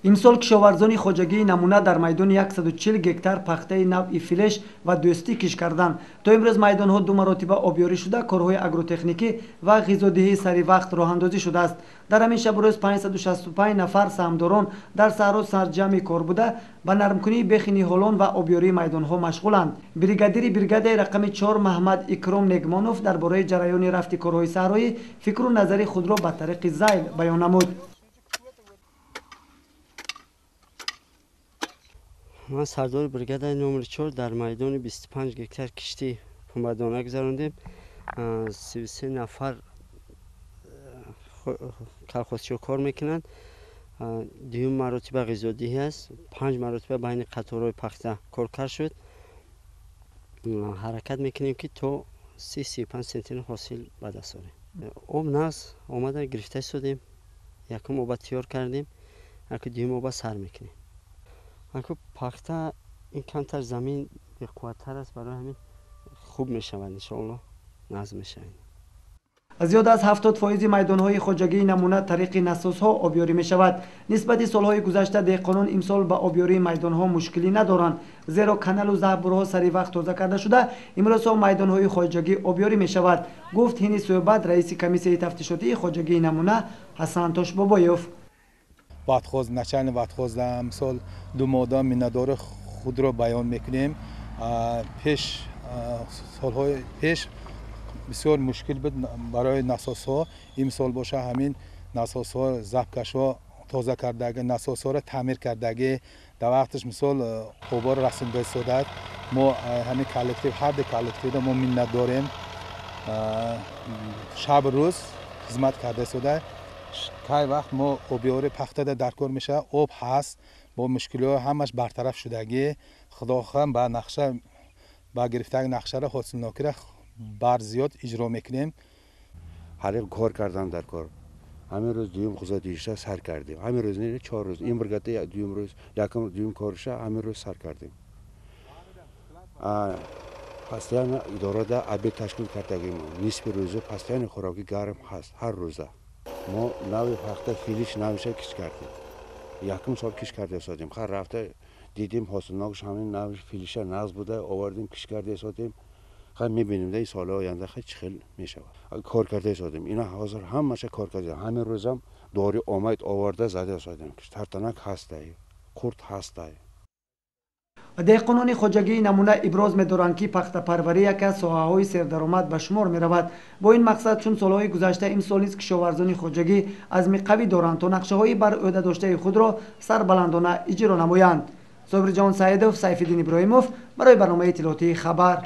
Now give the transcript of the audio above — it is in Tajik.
Имсол кишоварзони хоҷагии намуна дар майдони 140 гектар пахтаи навъи филеш ва дӯстӣ кишт карданд. То имрӯз майдонҳо ду маротиба обёрӣ шуда, корҳои агротехникӣ ва ғизодиҳӣ сари вақт роҳандозӣ шудааст. Дар ҳамин шабу рӯз 565 нафар саҳмдорон дар саҳро сарҷамъи кор буда, ба нармкунии бехи ниҳолон ва обёрии майдонҳо машғуланд. Бригадири бригадаи рақами 4 Маҳмад Икром Негмонов дар бораи ҷараёни рафти корҳои саҳроӣ фикру назари худро ба тариқи зайл баён намуд. Ман сардори бригадаи номер 4 дар майдони 25 гектар кишти пунбадона гузарондем. 33 нафар колхозчиҳо кор мекунанд. Дуюм маротиба ғизодиҳӣ аст. 5 маротиба байни қаторҳои пахта коркард шуд. Ҳаракат мекунем, ки то 30-35 сентнер ҳосил ба даст орем. Об нағз омада гирифта истодем. Якум оба тиёр кардем, аку дуюм оба сар мекунем. Аку пахта ин камтар замин беқувваттар аст, барои ҳамин хуб мешавад, иншоаллоҳ нағз мешавад. Зиёд аз 70% майдонҳои хоҷагии намуна тариқи насосҳо обёрӣ мешавад. Нисбати солҳои гузашта деҳқонон имсол ба обёрии майдонҳо мушкилӣ надоранд, зеро каналу заҳбурҳо сари вақт тоза карда шуда, имрӯзҳо майдонҳои хоҷагӣ обёрӣ мешавад, гуфт ҳини суҳбат раиси комиссияи тафтишотии хоҷагии намуна Ҳасан Тошбобоев. Ватхоз, начальник ватхозда мисол ду мода миннатдори худро баён мекунем. Пеш солҳои пеш бисёр мушкил буд барои насосҳо. Имсол боша ҳамин насосҳо, запкашҳо тоза кардаги, насосҳоро таъмир кардаги, дар вақташ мисол оборо расонда истодад. Мо ҳамин коллектив, ҳар ду коллективро мо миннат дорем. Шабу рӯз хизмат карда истода. Кай вақт мо обёри пахтада дар кор мешавад, об ҳаст, бо мушкилиҳо ҳамаш бартараф шудагӣ. Худо хоҳам ба нақша, ба гирифтаги нақшаро ҳосилнокиро барзиёд иҷро мекунем. Ҳариқ кор кардан дар кор. Ҳамин рӯз дуюм ғизодиҳиша сар кардем. Ҳамин рӯз не, 4 рӯз. Ин бригада дуюм рӯз, якум дуюм корша ҳамин рӯз сар кардем. Постоянно идорада обед ташкил кардагим. Нисфи рӯза постоянно хӯроки гарм ҳаст ҳар рӯза. Мо нави пахта филиш навиша кишт кардем. Якум сол кишт карда истодем. Хар рафта дидем ҳосилнокш ҳамин нави филиша нағз буда, овардем, кишт карда истодем. Хай мебинем да соли оянда хай чӣ хел мешавад. Кор карда истодем. Ина ҳозир ҳамаша кор карда. Ҳамин рӯзам дори омад оварда зада истодем. Тартанак ҳастай, қурт ҳастай. Деҳқонони хоҷагии намуна иброз медоранд, ки пахтапарварӣ яке аз соҳаҳои сердаромад ба шумор меравад. Бо ин мақсад, чун солҳои гузашта, имсол низ кишоварзони хоҷагӣ азми қавӣ доранд, то нақшаҳои бар ӯҳда доштаи худро сарбаландона иҷро намоянд. Собирҷон Саидов, Сайфиддин Иброҳимов барои барномаи иттилоотии «Хабар».